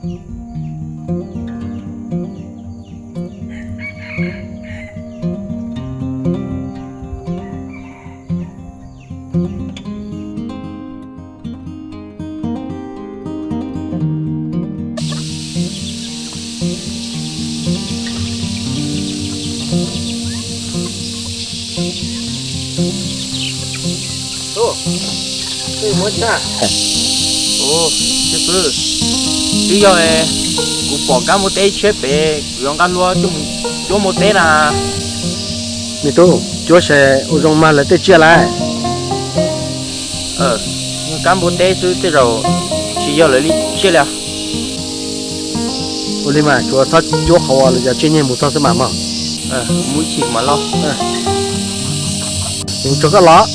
Ub, twb muab tshaj. Ub, xib fwb, twb yog kuv pom kab npua teb tshiab pem, kuv yuav nqa hlua coj mus cuab npua teb na. Me tub, cuab ces ua zoo mag lawv tej tsiaj lawm. Yog kab npua teb xwb tej zaum tsis yog lawv li tsiaj li. Ua li mas tsuas txhob cuab qhov uas lawv cov tsiaj nyiag mus txog xwb mas mog. Mus ib chim mam los. Kuv tso koj los.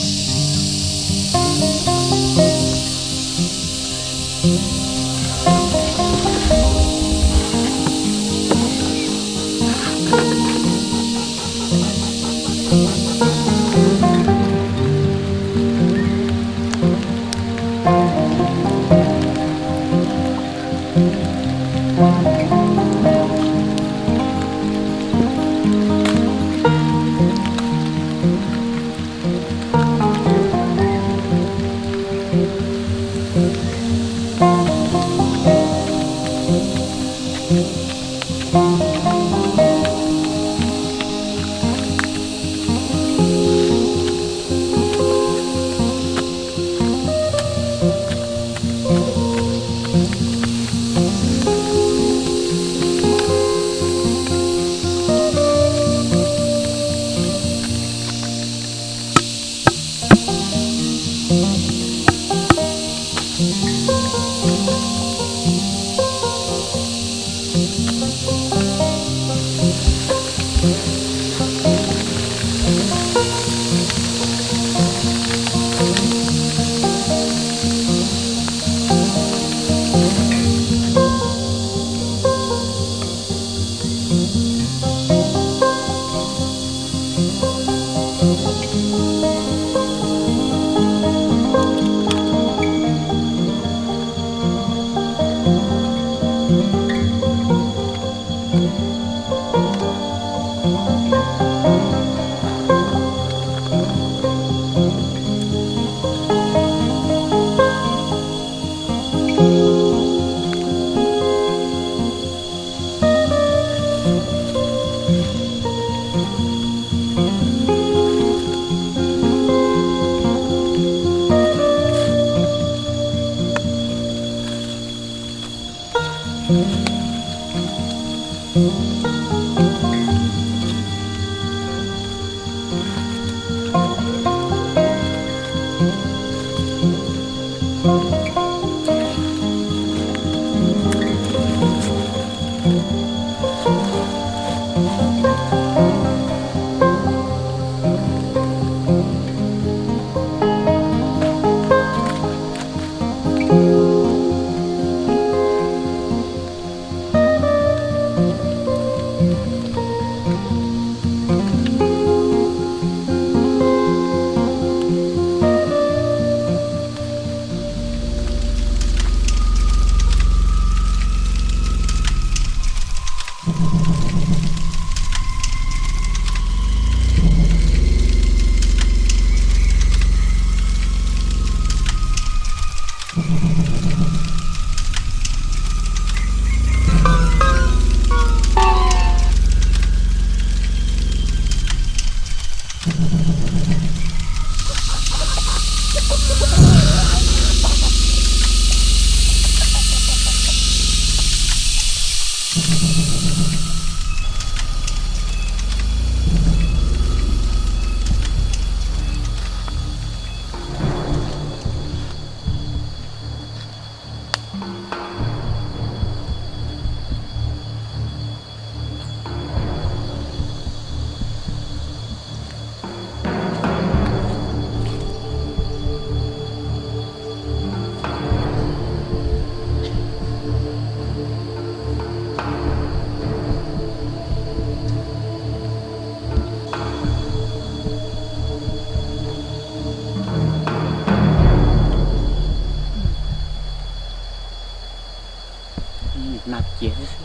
Nag cia xwb.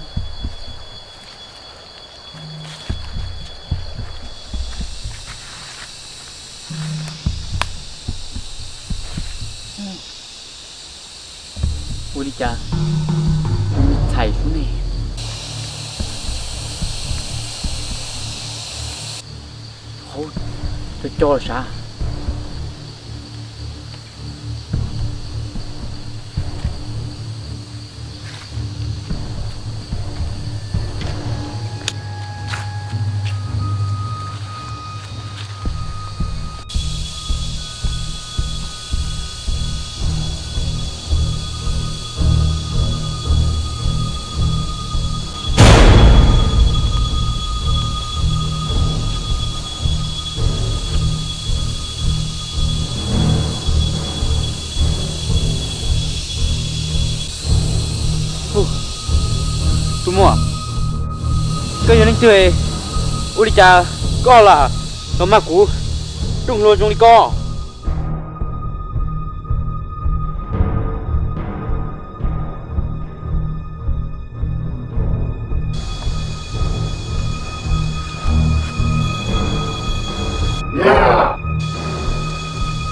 Ua li cas kuv me txhais xwb ne? Hauv, cov cov sav. Tus muam, koj yog leej twg? Ua li cas koj lam los mag kuv rooj hlua zoo li ko?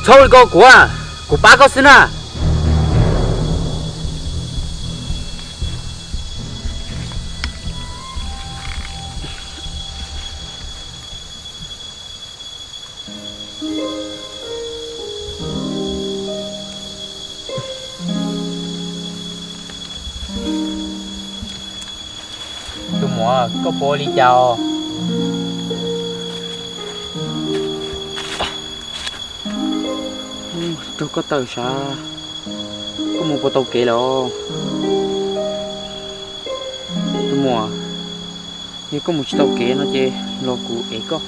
Txhob li ko kuv, kuv pab koj xwb na. Tus muam, koj puas ua li cas os? Raug koj tawm sav, koj mus puas tau kev lawm? Tus muam, yog koj mus tsis tau kev no ces los kuv ev koj.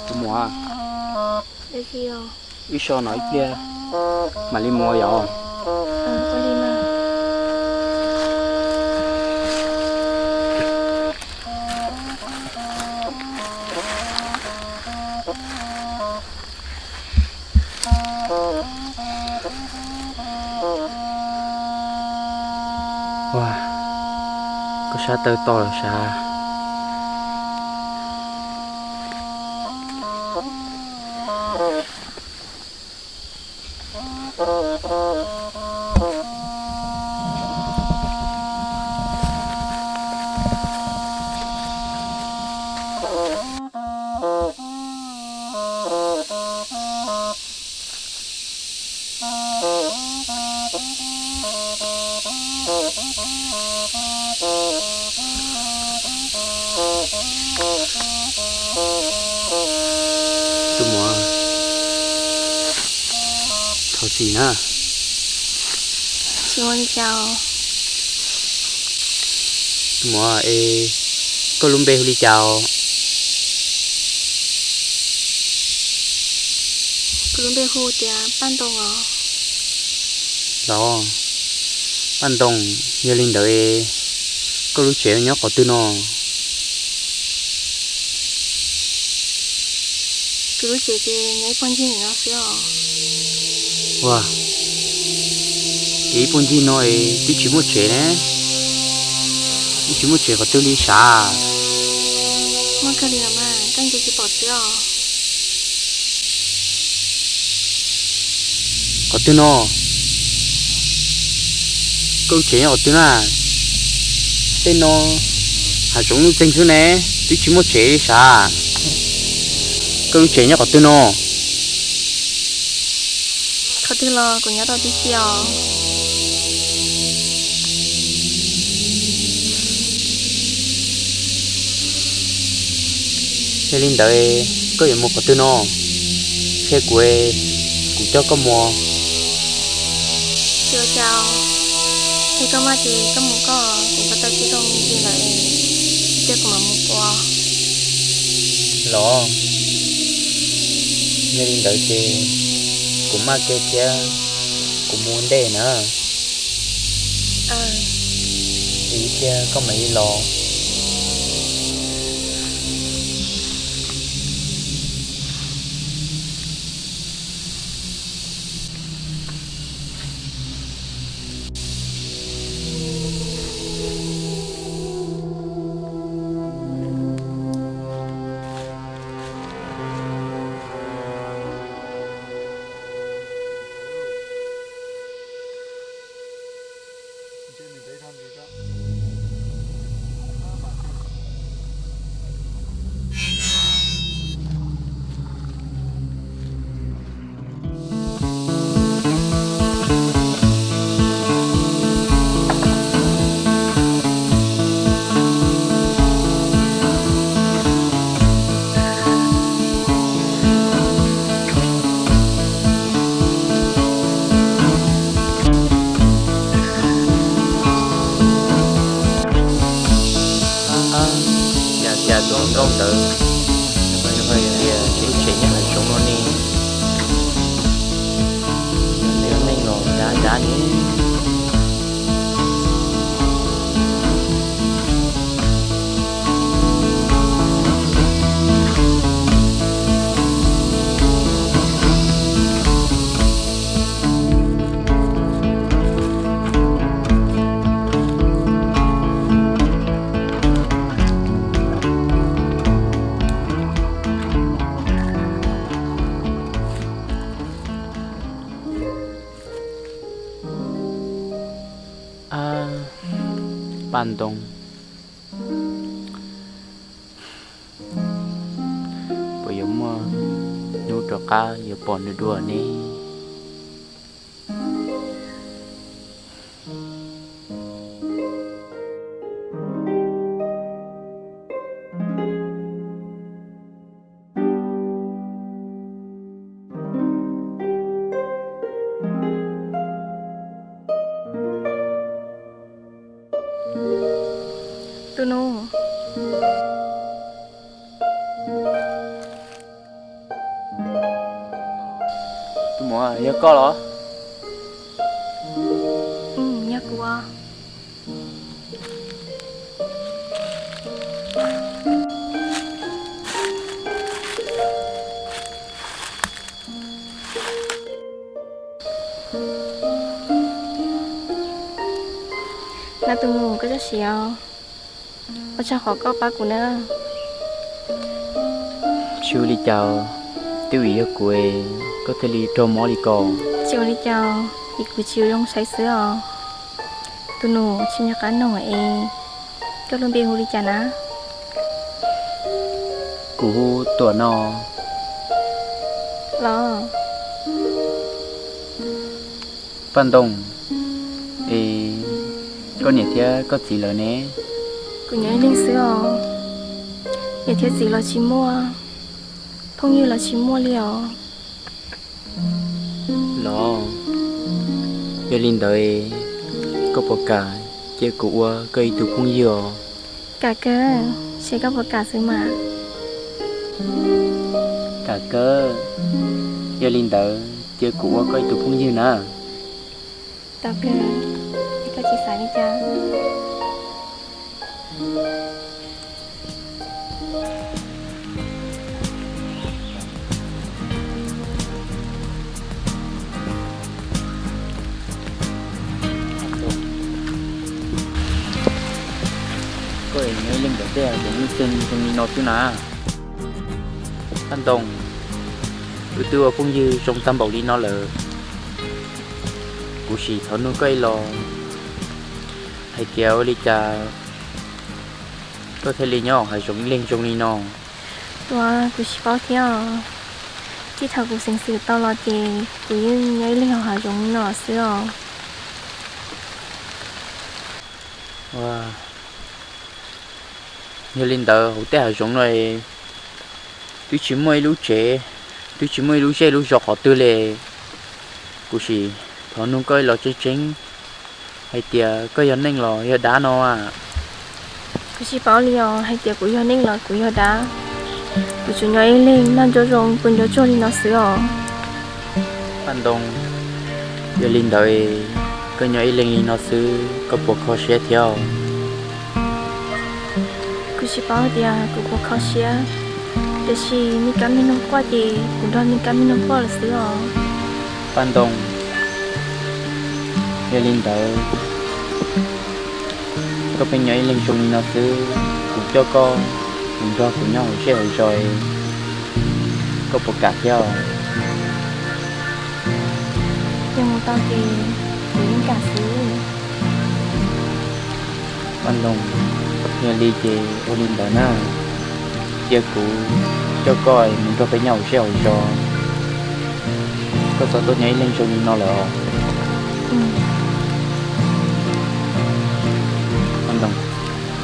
Tus muam, wb so no ib pliag mam li mus yom. Ua, koj sab tawv to lawm sav. Tus muam, thov txim na. Tsis ua li cas. Tus muam es, koj lub npe hu li cas os? Kuv lub npe hu tias Paj Ntoo os. Los, Paj Ntoo, yog li ntawd es koj lub tsev nyob qhov twg no? Kuv lub tsev ces nyob ib puag ncig no xwb os. Ua, ces ib puag ncig no es twb tsis muaj tsev ne, twb tsis muaj tsev qhov twg li sav. Muaj kawg li los mas, koj nce tsis pom xwb os. Qhov twg no? Koj lub tsev nyob qhov twg na? Tej no hav zoov nuj txeeg xwb ne, twb tsis muaj tsev li sav. Koj lub tsev nyob qhov twg no? Qhov twg los kuv nyob tau tib si os. Yog li ntawd koj yuav mus qhov twg no? Qhia kuv, kuv coj koj mus. Tsis ua cas, yog koj maj ces koj mus koj, kuv tau tau tsis zoo li lawm, cia kuv mam mus kuv. Los, yog li ntawd ces kuv maj kiag thiab, kuv mus ua ntej na. Ib pliag koj mam li los. Cas cas tus hluas nkauj ntawd, tias tsev nyob hav zoov no ne, neeg los dav dav ne. Paj Ntoo, puas yuav muaj hnub rov qab yuav pom nws dua ne? Tus nus, tus muam, yog koj los? Yog kuv. Nab tus nus, koj txhob siav os. Ua tsaug qhov koj pab kuv na. Tsis ua li cas, twb vim yog kuv es koj thiaj li raug mob li ko. Tsis ua li cas, vim kuv tsis zoo saib xwb os. Tus nus, tsis nco qab nug es koj lub npe hu li cas na? Kuv hu Tuam no. Los, Paj Ntoo, es koj niam thiab koj txiv lawv ne? Kuv nyob ib leeg xwb os. Niam thiab txiv los tsis muaj, phooj ywg los tsis muaj li os. Los, yog li ntawd koj puas kam cia kuv ua koj ib tug phooj ywg os? Kam kawg, seb koj puas kam xwb mas. Kam kawg, yog li ntawd cia kuv ua koj ib tug phooj ywg na. Tau kawg, es koj tsis xav li cas? Koj es nyob ib leeg ntawm tej zoov ib txeeg zoo li no xwb na. Paj Ntoo, wb twb ua phooj ywg zoo tag npaum li no lawm, kuv sim thov nug koj ib los hais tias ua li cas koj thiaj li nyob hav zoov ib leeg zoo li no? Ua, kuv tsis paub thiab os. Txij thaum kuv xeev xwm tau los ces kuv yeej nyob ib leeg hauv hav zoov no xwb os. Ua, yog li ntawd hauv tej hav zoov no twb tsis muaj ib lub tsev, twb tsis muaj ib lub zej lub zos qhov twg li. Kuv sim thov nug koj ib los tseeb tseeb hais tias koj yog neeg los yog dab no a? Kuv tsis paub li os, hais tias kuv yog neeg los kuv yog dab. Kuv tsuas nyob ib leeg noj nco zoo pw nco tsuag li no xwb os. Paj Ntoo, yog li ntawd koj nyob ib leeg li no xwb koj puas kho siab thiab? Kuv tsis paub tias kuv puas kho siab, tiam sis me kab me noog quaj ces kuv nrog me kab me noog quaj lawm xwb os. Paj Ntoo, yog li ntawd koj pheej nyob ib leeg zoo li no xwb, kuv coj koj mus nrog kuv nyob hauv zej hauv zos, koj puas kam thiab? Yog mus tau ces kuv yeej kam xwb. Paj Ntoo, yog li ces ua li ntawd na, cia kuv coj koj mus nrog peb nyob hauv zej hauv zos, koj txhob tuaj nyob ib leeg zoo li no lawm. Paj Ntoo,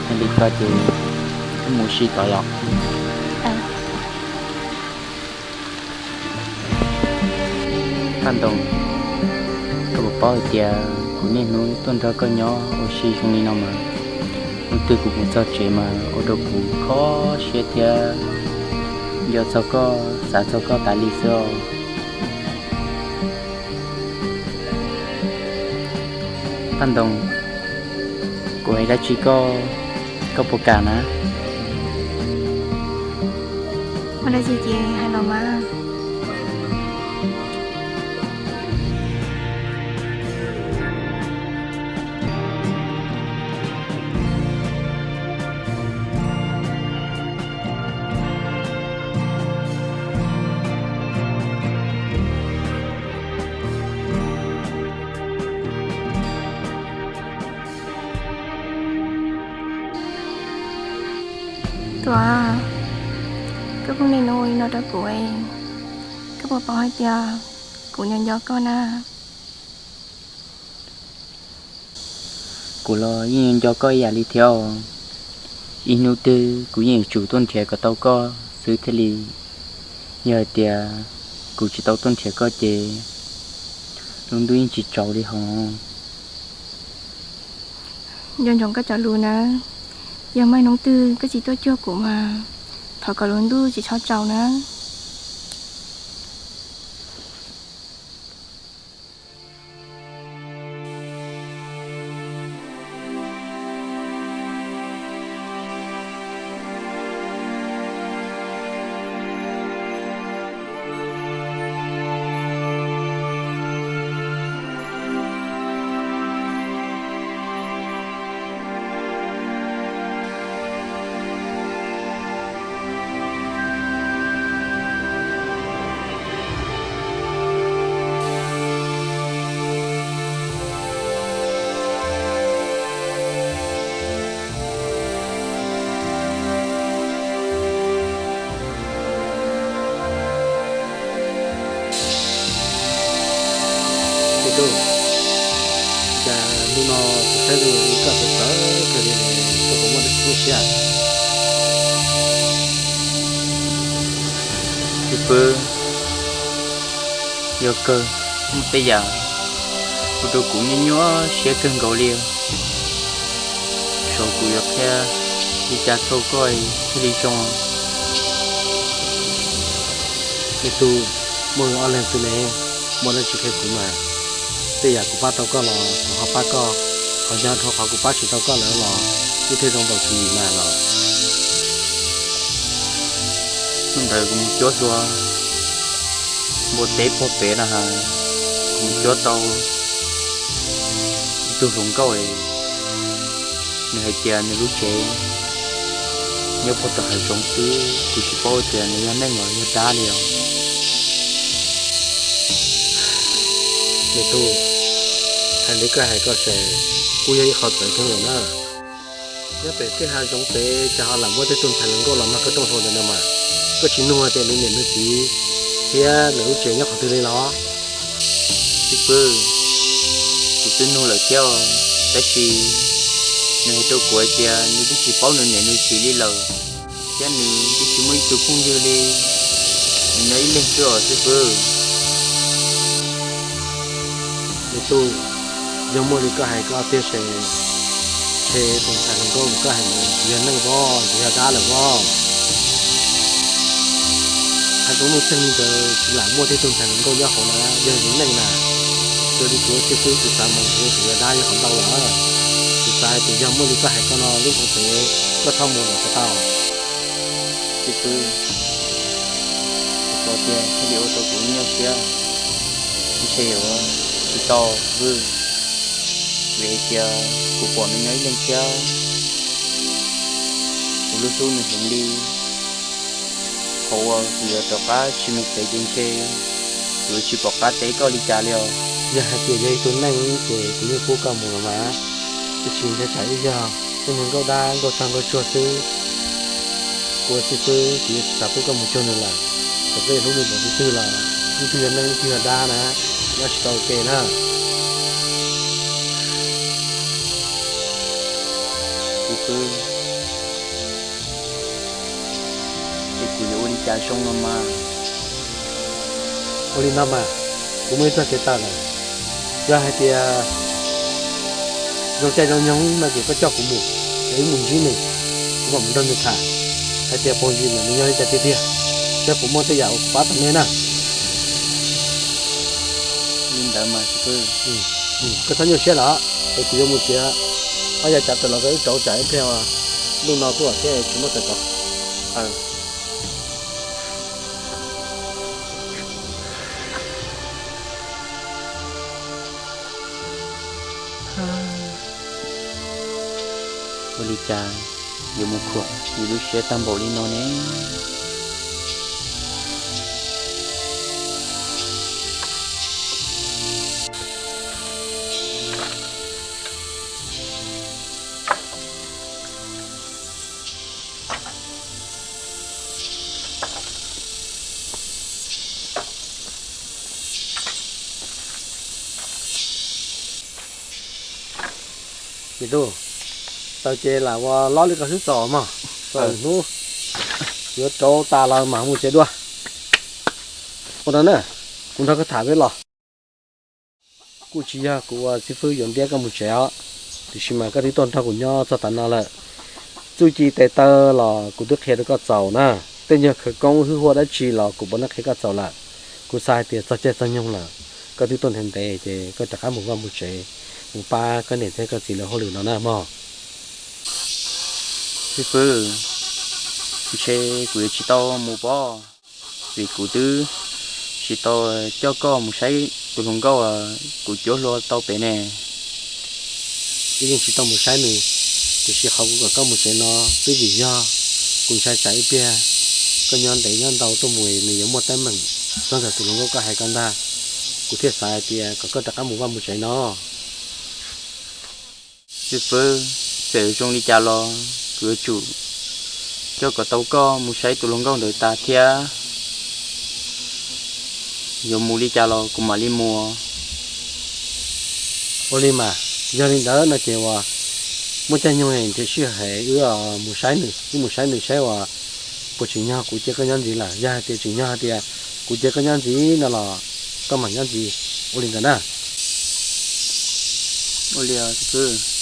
yog li ko ces wb mus ua si tod yom. Paj Ntoo, koj puas paub hais tias kuv niaj hnub tuaj nrog koj nyob ua si zoo li no mas, hnub twg kuv mus txog tsev mas ua rau kuv kho siab thiab nco txog koj, xav txog koj tas li xwb os. Paj Ntoo, kuv hais dab tsi koj, koj puas kam na? Muaj dab tsi ces hais los mas. Tuam, koj pheej niaj hnub ua li no rau kuv, koj puas paub hais tias kuv nco nco koj na? Kuv los yeej nco koj ib yam li thiab os. Ib hnub twg kuv yeej yuav tsum tuaj nrhiav kom tau koj xwb thiaj li. Yog hais tias kuv tsis tau tuaj nrhiav koj ces lub ntuj yeej tsis tsaus li hos. Nco ntsoov koj cov lus nawb. Yog muaj ib hnub twg koj tsis tuaj cuag kuv mas thov kom lub ntuj tsis txhob tsaus nawb. Tus, cas hnub no kuv saib zoo li koj txawv txawv kawg li, koj puas muaj dab tsi nyuaj siab? Tsis pw, yog kawg, muaj tej yam ua rau kuv nyuaj nyuaj siab kawg nkaus li. Saib kuv yuav qhia li cas rau koj thiaj li zoo. Me tub, muaj wb ob leeg xwb ne, muaj dab tsi qhia kuv mas. Tej yam kuv pab tau koj los kuv ho pab koj, ho yog rau qhov kuv pab tsis tau koj lawm los wb thiaj zoo npaum tswv yim mas los. Hnub ntawd kuv mus cuab hlua npua teb puag pem na has, kuv mus cuab tau ib tug hluas nkauj, nws hais tias nws lub tsev nyob puag tom hav zoov xwb, kuv tsis paub tias nws yog neeg los yog dab li os. Me tub, hais li koj hais koj ces kuj yog ib qho txawv kawg lawm na. Nyob pem tej hav zoov pem cas ho lam muaj tej tug ntxhais hluas nkauj los mag koj rooj hlua ntawd no mas. Koj tsis nug tias nws niam nws txiv thiab nws lub tsev nyob qhov twg li los? Xib fwb, kuv twb nug lawm thiab, tab sis nws hais rau kuv hais tias nws twb tsis paub nws niam nws txiv li lawm, thiab nws twb tsis muaj ib tug phooj ywg li, nws nyob ib leeg xwb os xib fwb. Me tub, yog muaj li koj hais koj tiag ces, ntshe tus ntxhais hluas nkauj uas koj hais ntawd tsis yog neeg pob, tsis yog dab lawm pob. Hais rau luj txeeg li ntawd tsis lam muaj tej tug ntxhais hluas nkauj nyob hauv na, yog yus neej na. Raws li kuv ua xib fwb kuv xav mas ntshe tsis yog dab yog qhov ntau lawm. Kuv xav hais tias yog muaj li koj hais koj no lub hauv pes, koj txhob mus lawm puas tau? Xib fwb, kuv xav tias thiaj li ua rau kuv nyuaj siab, ntshe yuav tsis tau xib fwb, vim hais tias kuv pom nws nyob ib leeg thiab kuv hlub hlub nws heev li. Qhov uas kuv yuav rov qab tsis mus pem ces ntshe kuv yuav tsis pom qab teb koj li cas li os. Yog hais tias yog ib tug neeg ces kuv yeej pub koj mus los mas, tiam sis ntshai tsam ib yog tej neeg nkauj dab nkauj tsog nkauj tsuag xwb. Kuv ua xib fwb kuv yuav tsis xav pub koj mus cuag nws lawm. Txawm koj yuav hlub nws npaum li twg los ib tug yog neeg ib tug yog dab na, nyob tsis tau ua ke na. Xib fwb, ces kuv yuav ua li cas zoo no mas? Ua li no mas, kuv muaj ib txoj kev tawm lawm. Yog hais tias zoo caij zoo nyoog no ces koj coj kuv mus, es wb mus ntsib nws, kuv mam mus nrog nws tham hais tias puas yim nws yog li cas tiag tiag, thiab puas muaj tej yam uas kuv pab tau neb na. Li ntawd mas xib fwb, koj txhob nyuaj siab lawm, es kuv yuav mus txiav ob yav cav tawm los rau wb rauv tsam ib pliag, ntuj no tuaj thiab tsis muaj tawm rauv. Ua li cas yuav mus khuam yus lub siab tag npaum li no ne? Ces tub, taws ces lam ua lob li koj xwb txaus mog, txaus hnub yuav rauv tas los mam mus tsev dua. Ua no na, kuv nrog koj tham peb los. Kuj tsis yog kuv ua xib fwb yuav ntiab koj mus tsev os, tiam sis mas koj twb tuaj nrog kuv nyob txog tav no lawm. Txuj ci tes taw los kuv twb qhia rau koj txaus na, tej nyuag khawv koob hwj huaj dab tsi los kuv puav leej qhia koj txaus lawm. Kuv xav hais tias txog caij txog nyoog lawm, koj twb tuaj ntev ntev ces koj rov qab mus vaj mus tsev, mus pab koj niam thiab koj txiv lawv hauj lwm no na mog. Xib fwb, ntshe kuv yuav tsis tau mus pob, vim kuv twb tsis tau coj koj mus saib tus hluas nkauj uas kuv cuab hlua tau pem ne. Wb yeej tsis tau mus saib nws, tiam sis qhov kuv kom koj mus tsev no twb vim yog kuv ntshai tsam ib pliag koj nyob ntev nyob ntau tuaj mus nws yuav muaj teeb meem txog ntawm tus hluas nkauj koj hais ko ntag. Kuv thiaj xav hais tias kom koj rov qab mus vaj mus tsev no. Xib fwb, txawm zoo li cas los kuv yuav tsum coj kom tau koj mus saib tus hluas nkauj ntawd tas thiab. Yuav mus li cas los kuv mam li mus. Ua li mas, yog li ntawd no ces uas muaj caij nyoog nrhiav sij hawm wb mus saib nws, wb mus saib nws saib uas puas tseem nyog kuv cia koj nyob ntxiv lawm. Yog hais tias tseem nyog hais tias kuv cia koj nyob ntxiv no los koj mam nyob ntxiv. Ua li ntawd na. Ua li os xib fwb.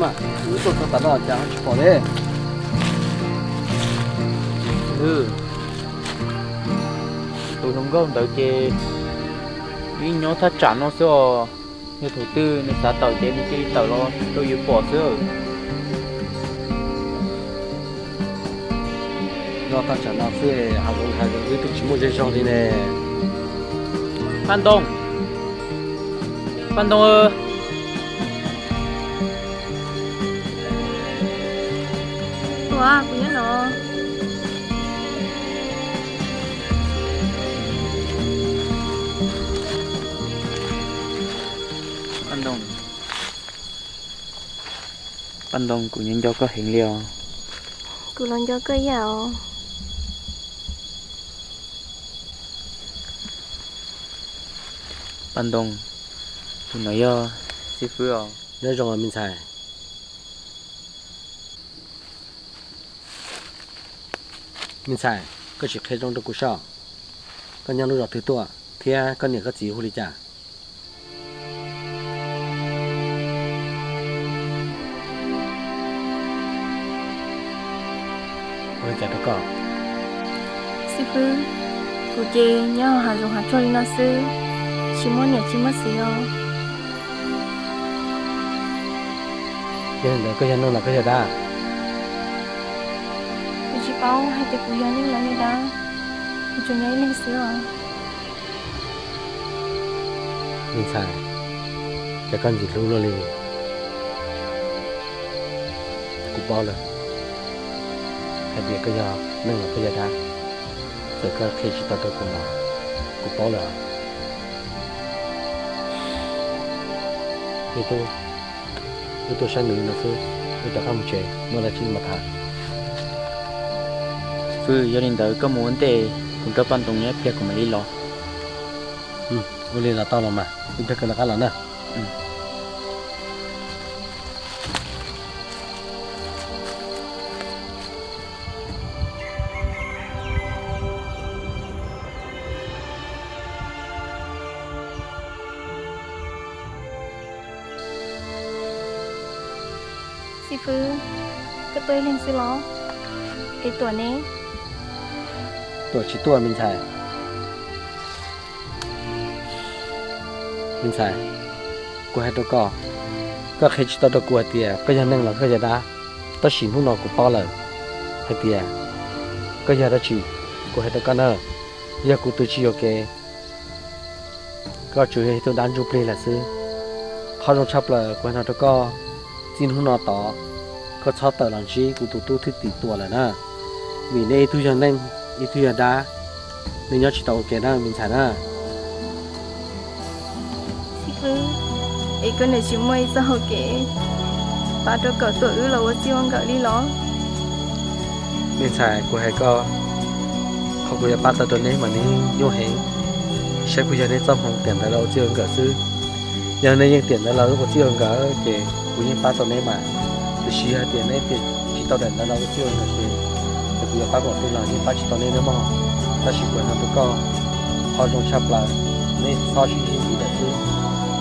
Wb tuaj txog tas no cas ho tsis pom li. Tus hluas nkauj ntawd ces nws nyob thaj tsam no xwb os. Yog thaum twg nws xav tawm ces nws cia li tawm los rau yus pom xwb. Nyob thaj tsam no xwb, hav zoov hav zoov wb twb tsis muaj zej zog li ne. Paj Ntoo, Paj Ntoo. Ua, kuv nyob no. Paj Ntoo, Paj Ntoo, kuv nyob nco koj heev li os. Kuv los nco koj ib yam os. Paj Ntoo, tus no yog xib fwb os. Nyob zoo me ntxhais. Me ntxhais, koj sim qhia zoo rau kuv saib, koj nyob lub zos twg tuaj thiab koj niam koj txiv hu li cas? Ua li cas rau koj? Xib fwb, kuv ces nyob hav zoov hav tsuag li no xwb, tsis muaj niam tsis muaj txiv os. Yog li ntawd koj yog neeg los koj yog dab? Kuv tsis paub hais tias kuv yog neeg los yog dab, kuv tsuas nyob ib leeg xwb os. Me ntxhais, cas koj ntxim hlub luaj li. Kuv paub lawm hais tias koj yog neeg los koj yog dab, txawm koj qhia tsis tau rau kuv los kuv paub lawm. Me tub, wb tuaj saib nws li no xwb, wb rov qab mus tsev, muaj dab tsi mam tham. Xib fwb, yog li ntawd koj mus ua ntej, kuv nrog Paj Ntoo nyob ib pliag kuv mam li los. Ua li los tau los mas, ib pliag koj rov qab los na. Xib fwb, koj tuaj ib leeg xwb los? Es Tuam ne? Tuam tsis tuaj me ntxhais. Me ntxhais, kuv hais rau koj, koj qhia tsis tau rau kuv hais tias koj yog neeg los koj yog dab, tab sis hnub no kuv paub lawm hais tias koj yog dab tsi. Kuv hais rau koj na, yog kuv twb tsis yuam kev, koj tsuas yog ib tug dab ntsuj plig lawm xwb. Qhov zoo tshaj plaws kuv hais no rau koj, txij hnub no tod koj txhob tawm los ntsib kuv tus tub thwj tim Tuam lawm na, vim nej ib tug yog neeg, ib tug yog dab, nej nyob tsis tau ua ke na me ntxhais na. Xib fwb, es koj niam tsis muaj ib txoj hau kev pab rau kom Tuam wb los ua txij ua nkawm li los? Me ntxhais, kuv hais koj, qhov kuv yuav pab tau rau neb mas neb nyuaj heev, saib puas yog neb txoj hmoo tiam ntawd los ua txij ua nkawm xwb. Yog neb yeej tiam ntawd los ua txij ua nkawm ces kuv yeej pab tau neb mas. Tiam sis yog hais tias neb tiam tsis tau daim ntawd los ua txij ua nkawm ces txawm kuv yuav pab kom plig los yeej pab tsis tau neb nawb mog. Tab sis kuv hais no rau koj, qhov zoo tshaj plaws, neb txhob sib ntsib ntxiv lawm xwb,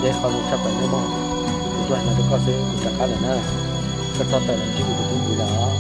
yog ib qho zoo tshaj plaws nawb mog. Kuv tuaj hais no rau koj xwb, kuv rov qab lawm na, koj txhob tawm los ntsib kuv tus tub ntxiv lawm os.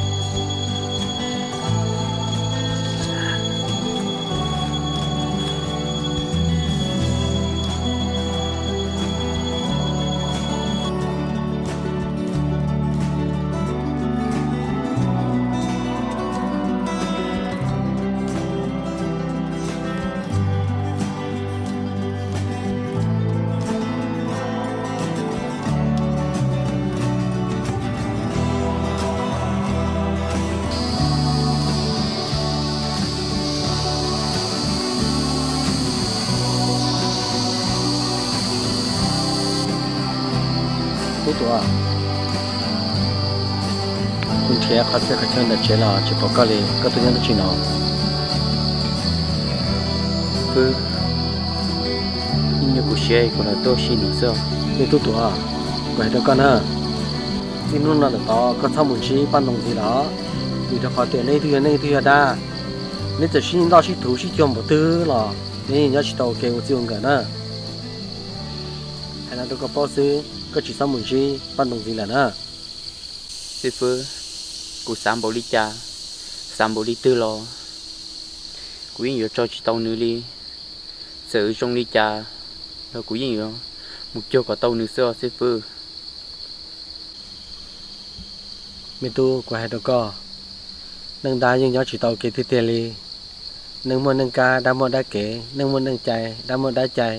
Tub Tuam, kuv nrhiav qhov txhia qhov chaw ntawm tsev los tsis pom koj li, koj tuaj nyob twb tsis no. Wb, ib nyuag kuv siab kuv los tuaj si nws xwb. Me Tub Tuam, kuv hais rau koj na, txij hnub no lawm tod koj txhob mus ntsib Paj Ntoo ntxiv lawm, vim rau qhov tias neb ib tug yog neeg ib tug yog dab, neb txawm sib ntaj sib thuv sib cuag npaum twg los neb yeej nyob tsis tau ua ke ua txij ua nkawm na. Hais no rau koj paub xwb, koj tsis txhob mus ntsib Paj Ntoo ntxiv lawm na. Xib fwb, kuv xav npaum li cas, xav npaum li twg los kuv yeej yuav tso tsis tau nws li. Txawm zoo li cas los kuv yeej yuav mus cuag kom tau nws xwb os xib fwb. Me tub, kuv hais rau koj, neej dab yeej nyob tsis tau ua ke tiag tiag li. Neej muaj neej kab, dab muaj dab kev, neej muaj neej cai, dab muaj dab cai.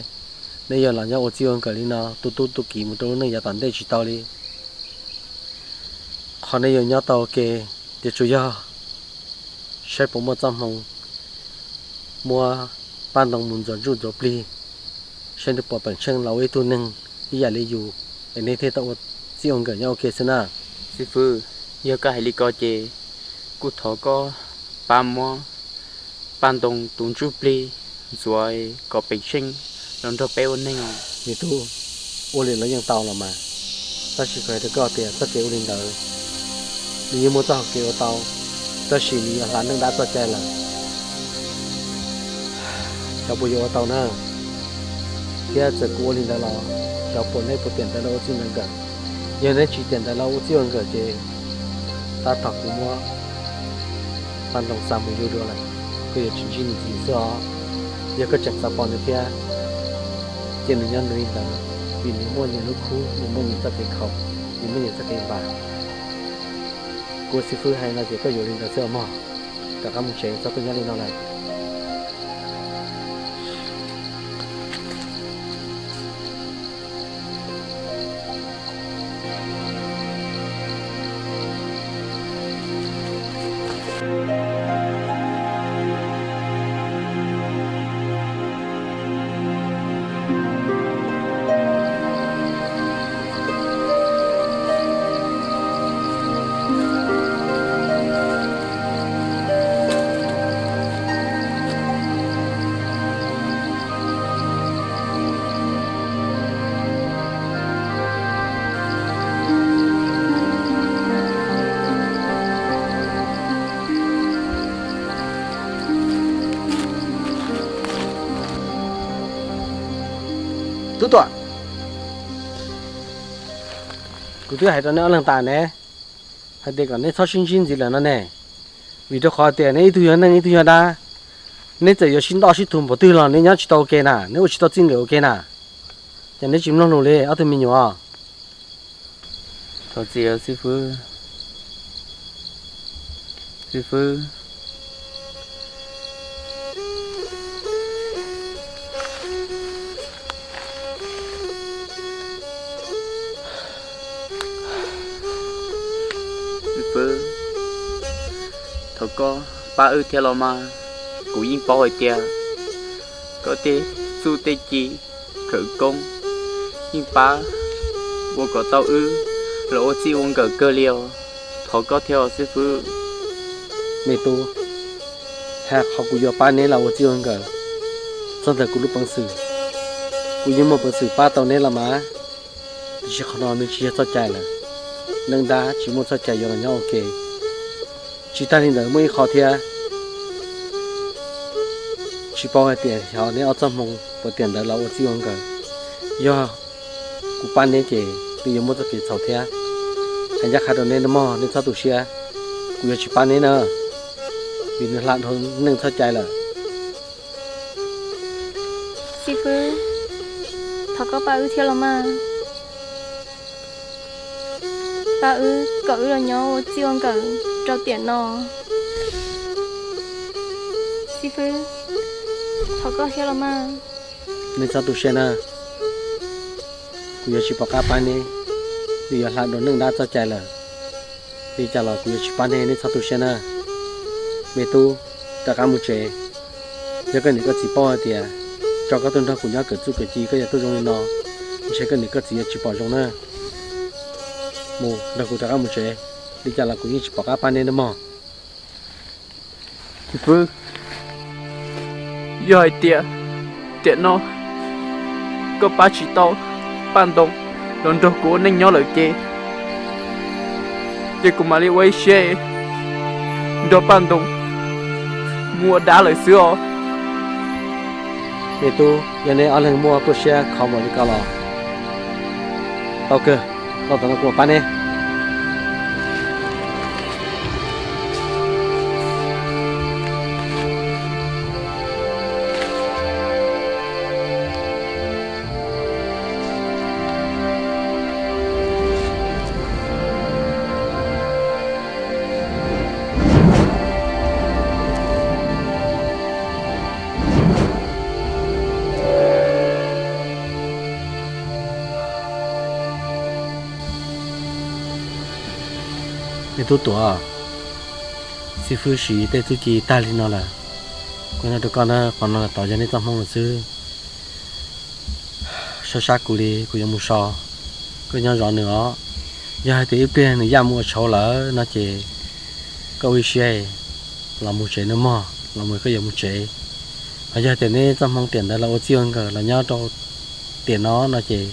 Nej yuav los nyob ua txij ua nkawm li no tu tub tu kiv mus rau lub neej yav tom ntej tsis tau li. Qhov nej yuav nyob tau ua ke ces tsuas yog saib puas muaj txoj hmoo muab Paj Ntoo mus ntxuav ntsuj ntxuav plig, saib nws puas peem tsheej los ua ib tug neeg ib yam li yus, es nej thiaj tau ua txij ua nkawm nyob ua ke xwb na. Xib fwb, yog koj hais li ko ces kuv thov koj pab muab Paj Ntoo tus ntsuj plig ntxuav kom peem tsheej los nrog peb ua neeg os. Me tub, ua li los yeej tau los mas, tab sis kuv hais rau koj tias txoj kev ua li ntawd nws yeej muaj txoj hau kev ua tau, tab sis nws yuav hla neej dab txoj cai lawm. Xyov puas yuav ua tau na. Thiab txawm kuv ua li ntawd los xyov puas neb puas tiam ntawd los ua txij ua nkawm. Yog neb tsis tiam ntawd los ua txij ua nkawm ces tab tom kuv muab Paj Ntoo xa mus yug dua lawm, koj yuav tsis ntsib nws ntxiv xwb os. Yog koj tseem xav pom nws thiab, cia nws nyob nws li ntawd, vim nws muaj nyias lub khub, nws muaj nyias txoj kev khaum, nws muaj nyias txoj kev npam. Kuv xib fwb hais no ces koj yuav li ntawd xwb os mog. Rov qab mus tsev, txhob tuaj nyob li no lawm. Tub Tuam, kuv twb hais rau neb ob leeg tas ne, hais tias kom neb txhob sib ntsib ntxiv lawm no ne. Vim rau qhov tias neb ib tug yog neeg ib tug yog dab, neb txawm yuav sib ntaj sib tuag npaum twg los neb nyob tsis tau ua ke na, neb ua tsis tau txij nkawm ua ke na. Ces neb tsis mloog lus li ob tug me nyuam. Thov txim xib fwb. Xib fwb. Xib fwb, thov koj pab wb thiab los mas. Kuv yeej paub hais tias koj tej txuj tej ci khawv koob yeej pab ua kom tau wb los ua txij ua nkawm kawg li os. Thov koj thiab os xib fwb. Me tub, hais qhov kuv yuav pab neb los ua txij ua nkawm, txog ntawm kuv lub peev xwm, kuv yeej muaj peev xwm pab tau neb los mas. Tiam sis qhov no nws tsis yog txoj cai lawm. Neej dab tsis muaj txoj cai yuav los nyob ua ke. Tsis tag li ntawd muaj ib qho thiab, tsis paub hais tias xyov neb ob txoj hmoo puas tiam ntawd los ua txij ua nkawm. Yog kuv pab neb ces nws yuav muaj txoj kev txhaum thiab. Hais ncaj qha rau neb nawb mog, neb txhob tu siab, kuv yuav tsis pab neb na, vim nws hla dhau neej txoj cai lawm. Xib fwb, thov koj pab wb thiab los mas. Pab wb kom wb los nyob ua txij ua nkawm rau tiam no. Xib fwb, thov koj thiab los mas. Nej txhob tu siab na, kuv yuav tsis pom qab pab neb, nws yuav hla dhau neej dab txoj cai lawm. Li cas los kuv yuav tsis pab neb, nej txhob tu siab na. Me tub, rov qab mus tsev. Yog koj niam koj txiv paub hais tias tso koj tuaj nrog kuv nyob kawm txuj kawm ci koj yuav tuaj zoo li no, ntshe koj niam koj txiv yuav tsis pom zoo na. Mus nrog kuv rov qab mus tsev, li cas los kuv yeej tsis pom qab pab neb nawb mog. Xib fwb, yog hais tias tiam no koj pab tsis tau Paj Ntoo los nrog kuv ua neej nyob lawm ces, ces kuv mam li ua ib siab nrog Paj Ntoo mus ua dab lawm xwb os. Me tub, yog neb ob leeg muaj kuj siab khov npaum li ko los tau kawg, los tom no kuv mam pab neb. Me tub Tuam, xib fwb siv tej txuj ci tag li no lawm. Kuv nug rau koj na, qhov no los tod yog nej txoj hmoov lawm xwb. Sab sab kuv li, kuv yuav mus so. Koj nyob zov nws os. Yog hais tias ib pliag nws yaj mus ua tshauv lawm no ces koj ua ib siab los mus tsev nawb mog, los mus koj yuav mus tsev. Ho yog tias neb txoj hmoov tiam ntawd los ua txij ua nkawm los nyob rau tiam no no ces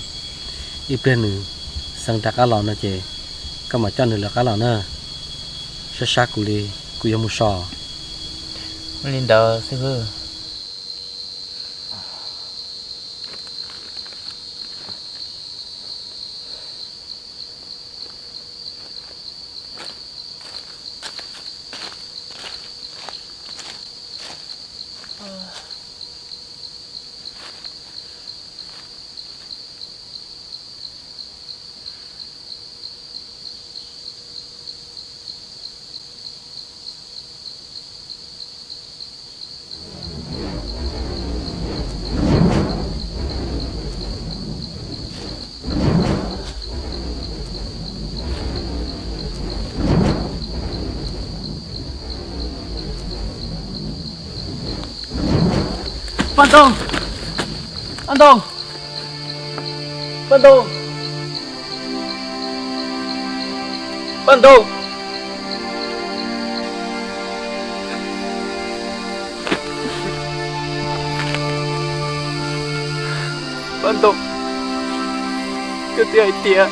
ib pliag nws xeev rov qab los no ces koj mam coj nws lawv qab los na. Sab sab kuv li, kuv yuav mus so. Li ntawd xib fwb. Paj Ntoo! Paj Ntoo! Paj Ntoo! Paj Ntoo! Paj Ntoo, koj twb hais tias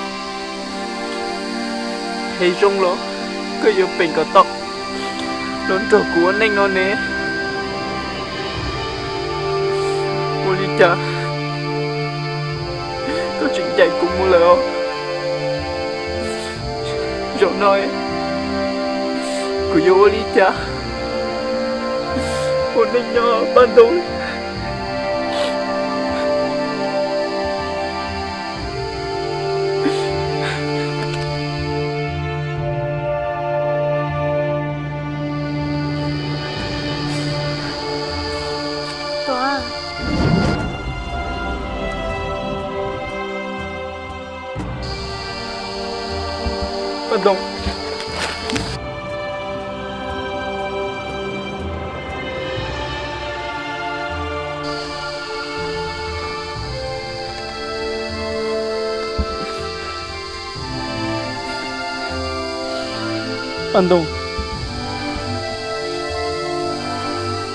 phem zoo los koj yuav peem kom tau los nrog kuv ua neej no ne. Ua li cas koj tseem ncaim kuv mus lawm os? Zaum no kuv yuav ua li cas ua neej nyob Paj Ntoo? Paj Ntoo. Paj Ntoo,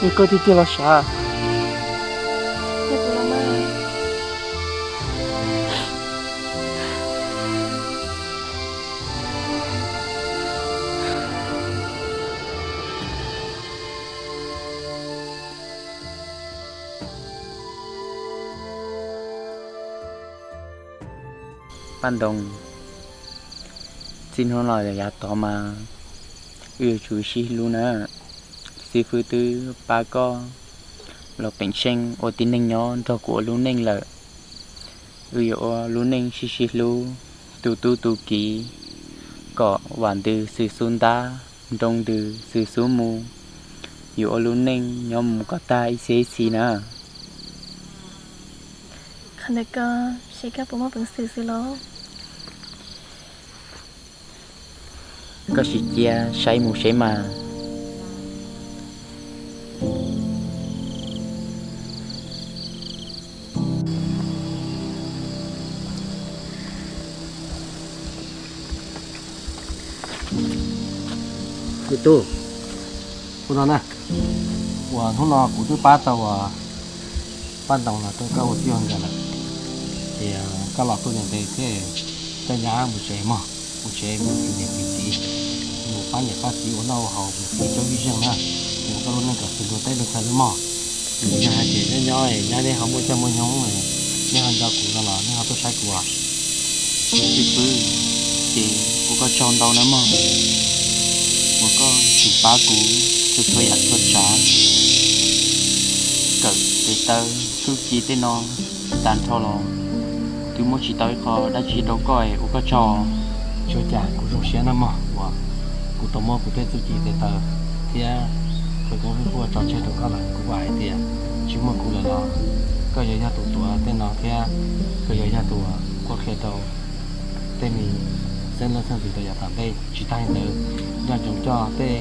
es koj tiag tiag los sav? Paj Ntoo, txij hnub no yav tod mas wb yuav tsum sib hlub na. Xib fwb twb pab koj los peem seej ua tib neeg nyob nrog kuv ua lub neej lawm. Wb yuav ua lub neej sib sib hlub, tu tub tu kiv, kom vam ntws xwm xub ntab, nroo ntws xwm xub mus. Yuav ua lub neej nyob mus kom tag ib txhiab ib txhis na. Qhov ntawd koj seb koj puas muaj peev xwm xwb los? Koj sim cia saib mus seb mas. Me tub, ua no na, uas hnub no kuv twb pab tau uas Paj Ntoo los rau koj ua txij ua nkawm lawm, ces koj los tuaj ntev ntev thiab, coj nyab mus tsev mog, mus tsev mus tiv niam tiv txiv, mus pab niam pab txiv ua noj ua haus mus tiv cov vij zeej na, mus ua koj lub neej kom xws luag teb luag chaw nawb mog. Yog hais tias nyob nyob nyab neb ho muaj caij muaj nyoog, neb ho nco kuv no los neb ho tuaj saib kuv. Xib fwb, ces ua koj tsaug ntau na mog, uas koj tseem pab kuv txhua txhua yam txhua tsav, kawm tes taw txuj ci tej no tag nrho los twb muab tsis tau ib qho dab tsi rau koj, ua koj tsaug. Tsis ua cas, kuv zoo siab na mog, uas kuv tau muab kuv tej txuj ci tes taw thiab qhov koob hwj huaj tso tseg rau koj lawm, kuv vam hais tias tsis muaj kuv lawm los koj yuav yog tus tuav tej no thiab koj yuav yog tus uas qhuab qhia rau tej me xwm Luag txhaj ntxiv tau yav tom ntej. Tsis tas li ntawd, nco ntsoov coj tej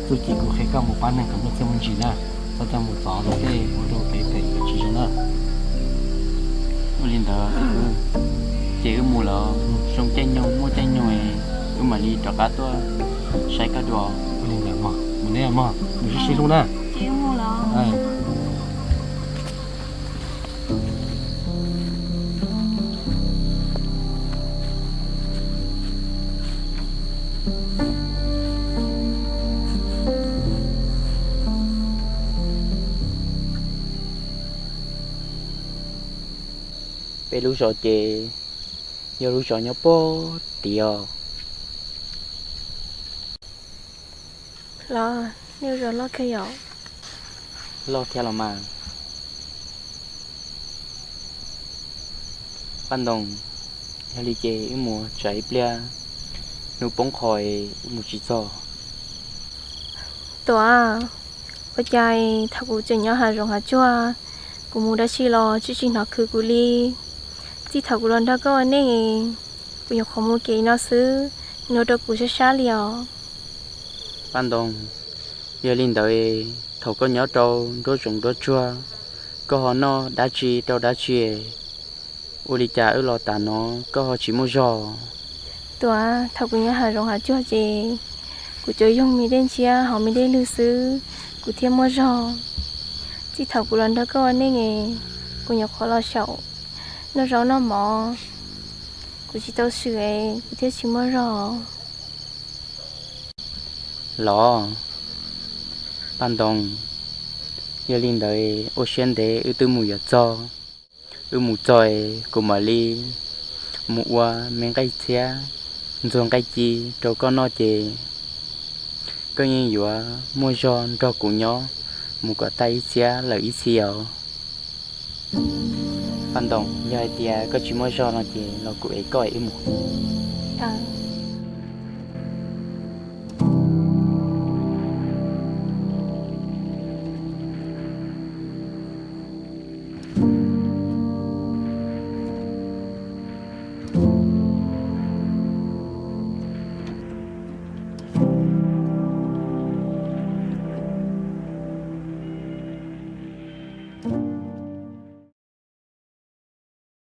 txuj ci kuv qhia koj mus pab neeg kom muaj txiaj muaj ntsig na, txhob coj mus txov rau tej ua rau kev phem kev tsis zoo na. Ua li ntawd, ces wb mus lawm, zoo caij nyoog muaj caij nyoog wb mam li rov qab tuaj saib koj dua. Ua li ntawd mog, mus ne mog, mus sib sib hlub na. Peb lub zos ces yog lub zos nyob pog tiag. Los, nej zos loj kawg yom? Loj thiab los mas. Paj Ntoo, yog li ces wb mus tsam ib pliag hnub poob qho wb mus tsis txog. Tuam, ua cas thaum kuv tseem nyob hav zoov hav tsuag, kuv mus dab tsi los tsis tsis hnov khwv kuv li. Txij thaum kuv los nrog koj ua neej, kuv nyuam qhuav mus kev no xwb, nws ua rau kuv sab sab li os. Paj Ntoo, yog li ntawd, thaum koj nyob rau nruab zoov nruab tsuag, koj ho noj dab tsi rau dab tsi? Ua li cas wb los tas no koj ho tsis muaj zog? Tuam, thaum kuv nyob hav zoov hav tsuag ces kuv tsuas yoog me dej ntshiab hauv me dej lwg xwb, kuv thiaj muaj zog. Txij thaum kuv los nrog koj ua neej, kuv nyuam qhuav los xyaum noj zaub noj mov, kuv tsis tau swm es kuv thiaj tsis muaj zog. Los, Paj Ntoo, yog li ntawd ua siab ntev wb twb mus yuav txog. Wb mus txog es kuv mam li mus ua me nqaij txhiab, ntxuag nqaij ci rau koj noj ces koj yeej yuav muaj zog nrog kuv nyob mus kom tag ib txhiab lawm ib txhis os. Paj Ntoo, yog hais tias koj tsis muaj zog no ces los kuv ev koj wb mus.